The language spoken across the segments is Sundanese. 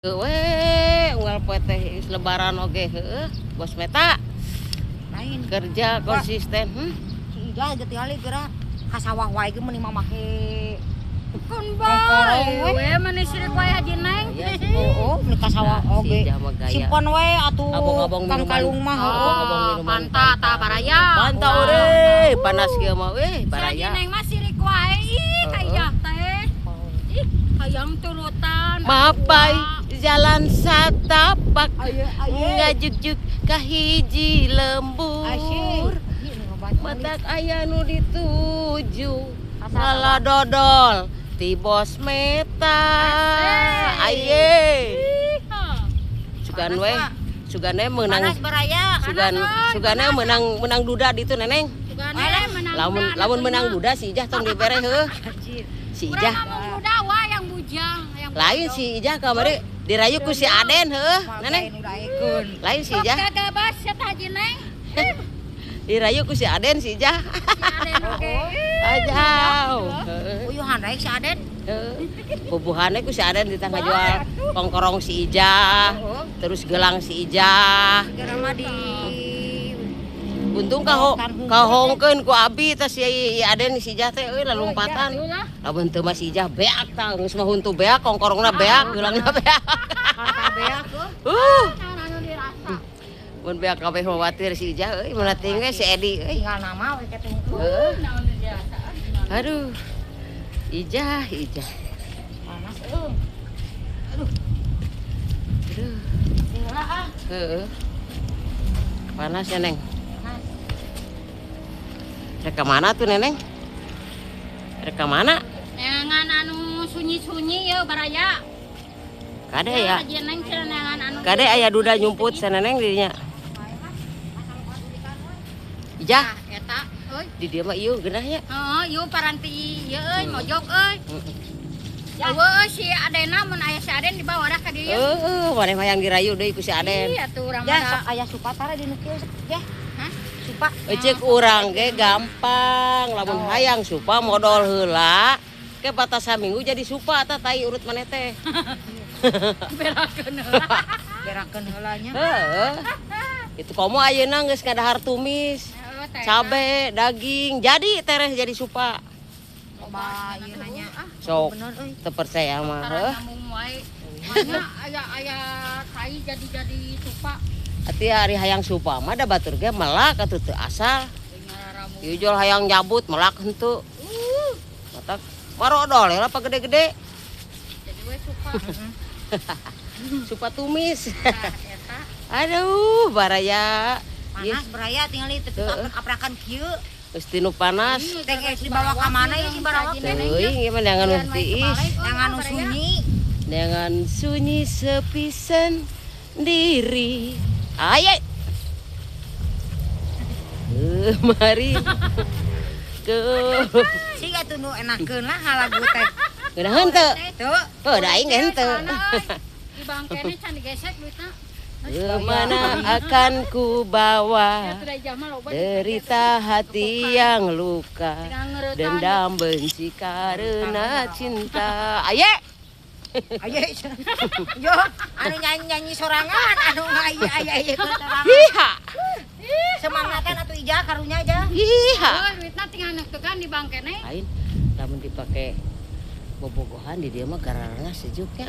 We unggal poe teh geus lebaran oge heueuh, Bos Meta. Lain. Kerja konsisten. Si Ijah ge tingali geura ka sawah wae ge meuni mah make Kun kongkorong bae we. We meni sirik wae Haji Neng. Iya, si Oh, meuni ka sawah Nah, si oge. Ijah mah gaya. Simpen we atuh Abong-abong kang minuman. kalung mah heueuh. Abong-abong minuman. Panta ta baraya. Panta ore, panas kieu mah we, Si Haji baraya. Neng mah sirik wae ih ka Ijah teh. Ih, hayang turutan. Mapai jalan satapak Aye aye. ngajugjug ka hiji lembur. Asyik. Matak aya nu dituju ngala dodol ti Bos Meta. Aye. Sugan we, sugan we meunang Panas baraya. sugan sugane menang menang duda ditu, Neneng. Sugane menang. Lamun lamun menang duda si Ijah tong dibere heuh. Si Urang Ijah ngomong duda wae yang bujang, yang lain si Ijah kamari dirayu ku si Aden heuh, Neneng. Lain si Ijah Gagabas ya Haji Neng. Dirayu ku si Aden si Ijah. Si Aden oge. Ajau. Heuh. Uyuhan rek si Aden. Heuh. Bubuhane ku si Aden di tangga jual kongkorong si Ijah, terus gelang si Ijah. Geura mah di Untung kahongkeun ku abi teh si Aden si Ijah teh euy lalumpatan. Lamun teu mah si Ijah beak tah, geus mah huntu beak, kongkorongna beak, geulangna beak. Harta beak heuh. Naon anu dirasa. Mun beak kabeh mah watir si Ijah euy, mana tinggal si Edi euy. Tinggal nama we teh. Heuh. Naon nu dirasa. Aduh. Ijah, Ijah. Panas euy. Aduh. Tinggal ah. Heeh. Panas ya, Neng. Panas. Rek ka mana tuh, Neneng? Rek ka mana? Neangan anu sunyi-sunyi ya baraya. Kade ya. Haji Neng cenah neangan anu. Kade aya duda nyumput saneneng dirinya. Ijah, Tah, eta euy. di dieu mah ieu geunah nya. Heeh, ieu paranti ieu euy mojok euy. Eueuh euy si Adena mun aya si Aden dibawa dah ka dieu. Heeh, maneh mah yang dirayu deui ku si Aden. Iya tuh urang Ya mah. sok aya supa tara di nu kieu ya. Hah? Supa. Ceuk urang ge gampang, lamun hayang supa modol heula. Ke batas saminggu jadi supa tah tai urut maneh teh. Berakeun heula. Berakeun heula nya. Heeh. Itu komo ayeuna geus ngadahar tumis, Heeh, teh. cabe, daging, jadi tereh jadi supa. Loba ieu nanya. Sok Bener euy. teu percaya mah Tara heuh. nyambung wae. Manya aya aya tai jadi-jadi supa. Ati hari hayang supa mah da batur ge melak atuh teu asal. Ngaramu. Ieu jual hayang nyabut melak henteu. Matak marodol lah apa gede-gede Jadi we supa. supa tumis. Tah eta. Aduh, baraya. Ieu Panas baraya tinggal teu aprakan kieu. geus tinu panas. Teh geus dibawa ka mana ieu si barawak? Teuing ieu mah neangan nu tiis. Yang anu sunyi. Neangan sunyi sepi sendiri. Aye. Mari ke Sih atuh nu enakeun lah lagu teh. Geunah henteu. Tuh. Heuh, da aing ge henteu. Di bangkene can digesek duitna. Kemana akan ku bawa Ya tuh da mah loba. derita hati yang luka, Tinggal ngeuretan. dendam benci karena cinta. Aye. Aye. Yo, anu nyanyi-nyanyi sorangan, anu aye aye aye sorangan. Hiha. Semangatan atuh Ijah karunya aja. Hiha. Euy, duitna tinggal neukeukan di bangkene. Lain lamun dipake bobogohan di dia mah gararana sejuknya.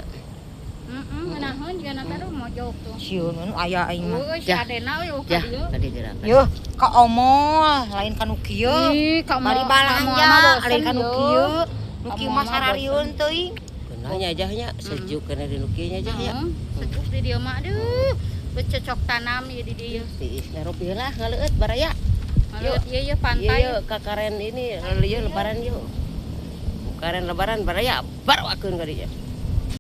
Heeh, ngeunaheun jiga na teh mojok tuh. Sieun anu aya aing mah. Euy, si Jah. Adena euy ka Jah, dieu. tadi gerakan. Yo, ka omol lain ka nu kieu. Ih, ka Bari balanja lain ka nu kieu. Nu kieu mah sararieun teuing. Geunahnya jahnya sejuk kena di nu kieu nya jah ya. Sejuk di dieu mah aduh. Becocok tanam ieu di dieu. Tiis ngaropi lah ngaleueut baraya. Ngaleut ieu ieu Iya pantai. yuk kakaren ini ieu lebaran yuk. Karen lebaran baraya barwakeun ka dinya.